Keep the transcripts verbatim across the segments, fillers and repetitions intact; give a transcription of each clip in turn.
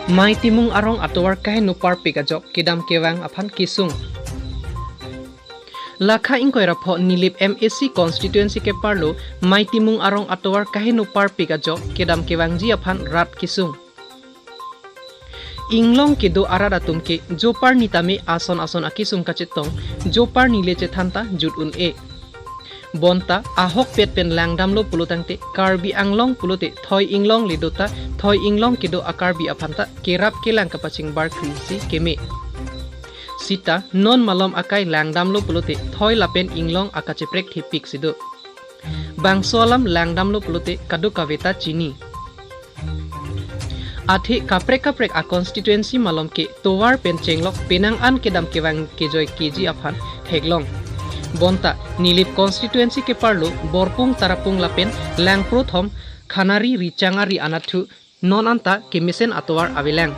Mai Timung arong atovar kaheno parpik ajok kedam kevang aphan kesung. Lakha ingkoi ra pho Nilip M A C constituency keparlo Mai Timung arong atovar kaheno parpik ajok kedam kevangji aphan rat kesung. Inglong kedo arat atum ke joparni tame ason ason akesung kachetong, joparni le chethan ta jut un-e. Bonta ahokpet pen langdamlo pulo tangte Karbi Anglong pulote thoi inglong le do ta, thoi inglong kedo a-Karbi aphan ta kerap kelang kapachingbar krisi keme. Sita non malom akai langdamlo pulote thoi lapen inglong akacheprek thepik si do. Bangso alam langdamlo pulote kadokave ta chini. Athe kaprek kaprek a-constituency malom ke tovar pen chenglok penang an kedam kevang kejoi keji aphan theklong. Bonta Nilip constituency keparlo Borpung Tarapung lapen Langprothom Khanari Richang ari anatthu non anta kemesen atovar avelang.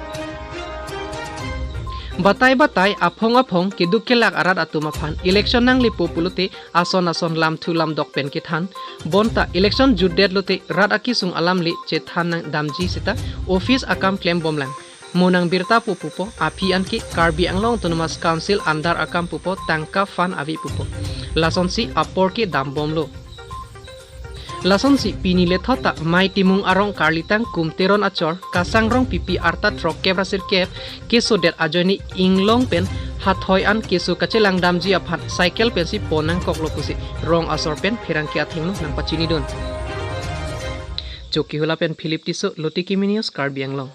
Batai batai aphong aphong keduk kelak arat atum aphan election nanglepo pulote ason ason lamthu lamdok pen kethan. Bonta election jutdet lote rat akesung alam le chethan nangdamji seta office akam klembomlang. Mo nangbirta po pupo aphi anke Karbi Anglong Autonomous Council andar akam pupo tangka fund ave pupo. Lasonsi apor ke dambomlo. Lasonsi pini lethot ta Mai Timung arong Karlitang Kum Teron achor Kasang Rongpipi arta throkkep ra sirkep kesodet ajoine inglong pen hathoi an keso kachelangdamji aphan cycle pensi pon nangkoklo pusi rong asor pen pherangke athengno nangpachinidun. Chokihola pen Philip Tisso, Lotiki Mini News, Karbi Anglong.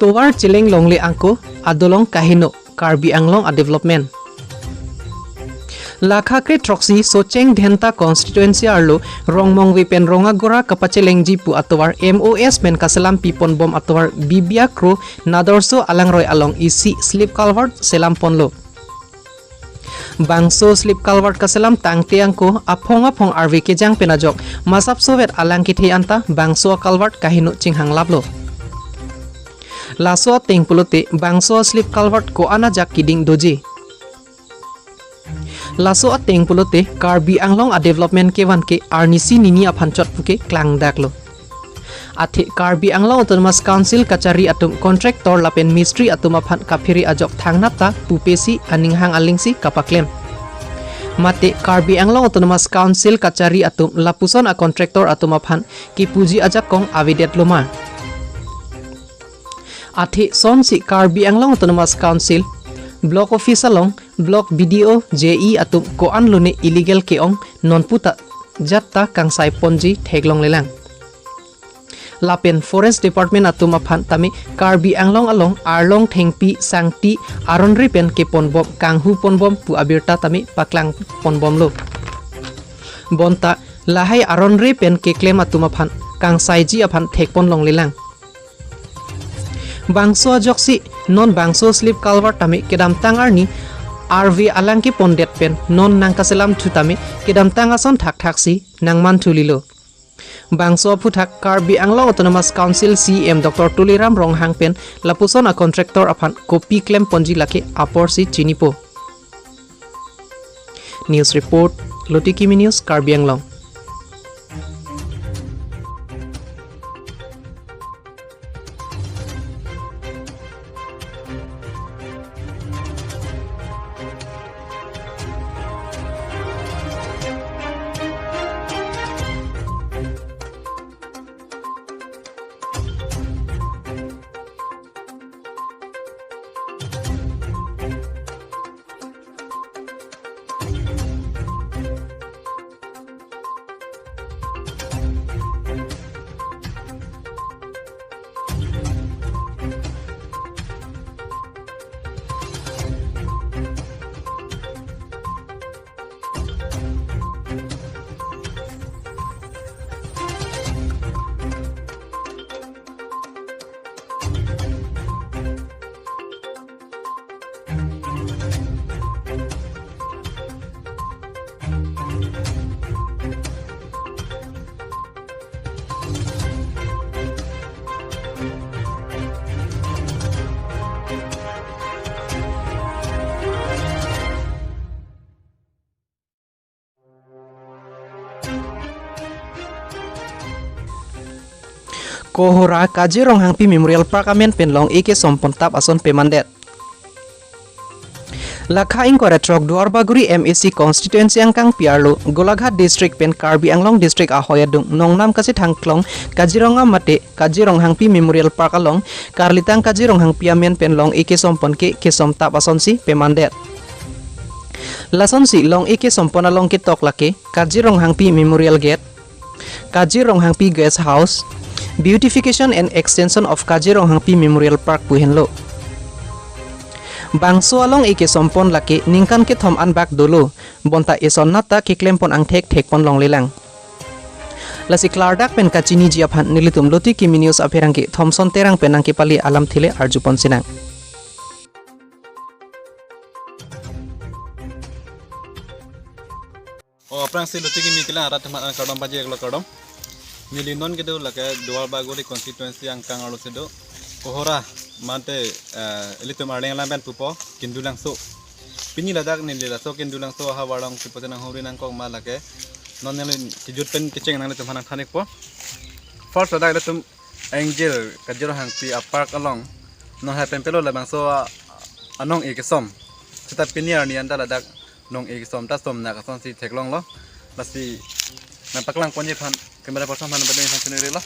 Tovar cheleng longle angko adolong kaheno Karbi Anglong a-development. Lakha kre throksi Socheng Dhenta constituency arlo Rongmongve pen Rongagora kapachelengji pu atovar M O S pen kaselam piponbom atovar Bibia Kro Nadorso alangroi along isi slip culvert selam ponlo. Bangso slip culvert kaselam tangte angko aphong aphong arve kejang pen ajok masapsovet alang kethe anta bangso culvert kaheno chinghanglaplo. Laso ateng pulote bangso slip culvert ko-an ajak keding doji. Laso ateng pulote Karbi Anglong a-development kevan ke arnisi nini aphan chot puke klangdaklo. Athe Karbi Anglong Autonomous Council kachari atum contractor lapen mistri atum aphan kaphere ajok thangnat ta pupesi aning hang alingsi kapaklem. Mate Karbi Anglong Autonomous Council kachari atum lapuson a-contractor atum aphan kepuji ajakong avedetloma. Athe sonsi Karbi Anglong Autonomous Council Block Office along Block B D O, J E atum ko-an lone illegal ke-ong nonputa jatta kangsai ponji theklonglelang. Lapen Forest Department atum aphan tame Karbi Anglong along arlong thengpi sangti aronre pen keponbom kanghu ponbom pu abirta tame paklang ponbomlo. Bonta lahai aronre pen keklem atum aphan kangsaiji aphan thekpon longlelang. Bangso ajoksi non bangso slip culvert tame kedamtang arni arve alang kepondet pen non nangkaselamthu tame kedamtang ason thakthaksi nangmanthulilo. Bangso aphuthak Karbi Anglong Autonomous Council C E M Doctor Tuliram Ronghang pen lapuson a-contractor aphan kopi klemponji lake aporsi chinipo. News report, Lotiki Mini News, Karbi Anglong. Kohora Kaji Ronghangpi Memorial Park amen pen long-e kesompon tap ason pemandet. Lakha ingkoi ra throk Duarbagori M A C constituency angkangpi arlo Golaghat district pen Karbi Anglong district ahoi adung nongnam kachethangklong Kaziranga mate Kaji Ronghangpi Memorial Park along karlitang Kaji Ronghangpi amen pen long-e kesompon ke kesom tap asonsi pemandet. Lasonsi long-e kesompon along ketok lake Kaji Ronghangpi Memorial Gate, Kaji Ronghangpi Guest House, Beautification and Extension of Kaji Ronghangpi Memorial Park pu henlo. Bangso along-e kesompon lake ningkan kethom anbak dolo, bonta eson nata keklempon angthek thekpon longlelang. Lasi klardak pen kachiniji aphan nelitum Lotiki Mini News apherangke Thomson Terang pen nangkepali alamthe le arjupon sinang. O, aphrangsi Lotiki Mini kelang arat teman an kardom pajirlo, kardom. Neli non kedo lake Duarbagori constituency angkang arlo si do Kohora mate, eh, ilitum Arleng alam pen pupo Kindulangso. Pini ladak neli laso Kindulangso ahavar along si pute nanghumri nangkok ma lake non neli kejut pen kecheng nanglitum aphan nangthan-ikpo. First ladak ilitum Angel Kaji Ronghangpi a park along non hai pen pelo labangso a, anong-e kesom. Seta pini arni anta ladak nong-e kesom ta somnak asonsi theklonglo. Lasi nangpaklangponji aphan, camera person aphan nangpadeng aphan chiningrilo.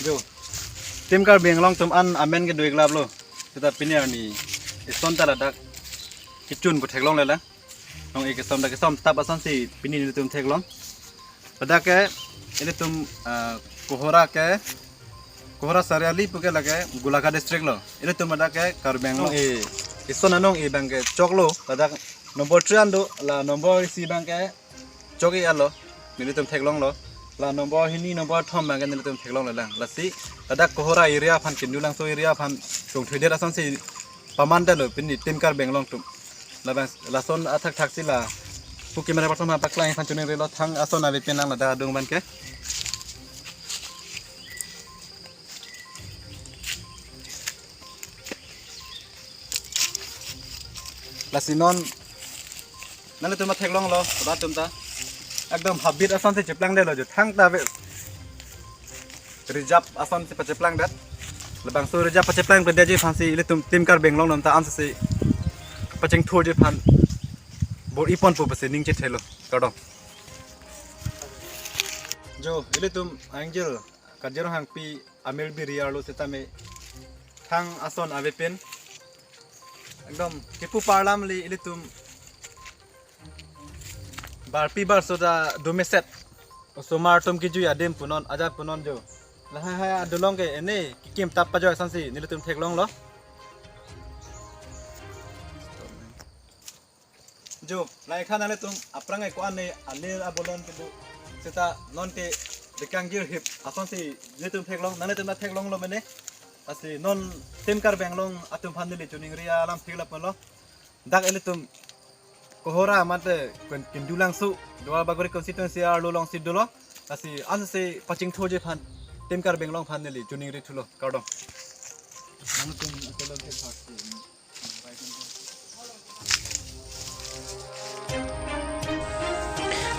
Jo, Team Karbi Anglong atum an amen kedo-iklaplo. Seta pini arni eson ta ladak kechun pu theklonglelang. Nong-e kesom ta kesom tap asonsi pini nelitum theklong. Ladak ke ilitum, ah, Kohora ke, Kohora Chariali puke lake Golaghat district lo. Ilitum ladak ke Karbi Anglong e, eson anong-e abangke choklo. Ladak number three an do, la number isi abangke chok-e alo, nelitum theklonglo. La number hini, number thom abangke nelitum theklonglelang. Lasi ladak Kohora area aphan, Kindulangso area aphan chongthuidet asonsi pamandetlo pini Team Karbi Anglong atum. Labang lason athak thaksi la pu camera person aphan paklang aphan chiningrilo, thang ason ave pen lang ladak adung abangke. Lasi non nanglitum ta theklonglo, latum ta ekdom habit asonsi cheplangdetlo jo, thangta ave. Reserve asonsi pacheplangdet. Labangso reserve pacheplangpedetji aphansi ilitum Team Karbi Anglong atum ta ansose pachingthurji aphan bor-iponpo pusi ning chethelo. Kardom. Jo, ilitum Angel Kaji Ronghangpi amir biri arlo setame thang ason ave pen ekdom kipu parlam li ilitum barpi barso ta domeset. Osomar atum kejui adim punon, ajat punon jo. Lahai hai adolong ke ene kikim tap pajoi asonsi nelitum theklonglo. Jo, lahai khan nanglitum aphrang ko-an ne alir abolon kedo. Seta non ke dekang girhip asonsi nelitum theklong, nanglitum ta theklonglo mene. Lasi non Team Karbi Anglong atum aphan neli chiningri alam thik laponlo. Dak ilitum Kohora mate Kin-, Kindulangso Duarbagori constituency arlo alongsi dolo. Lasi ansose pachingthurji aphan Team Karbi Anglong aphan neli chiningri thulo. Kardom.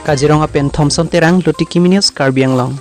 Kaziranga pen Thomson Terang, Lotiki Mini News, Karbi Anglong.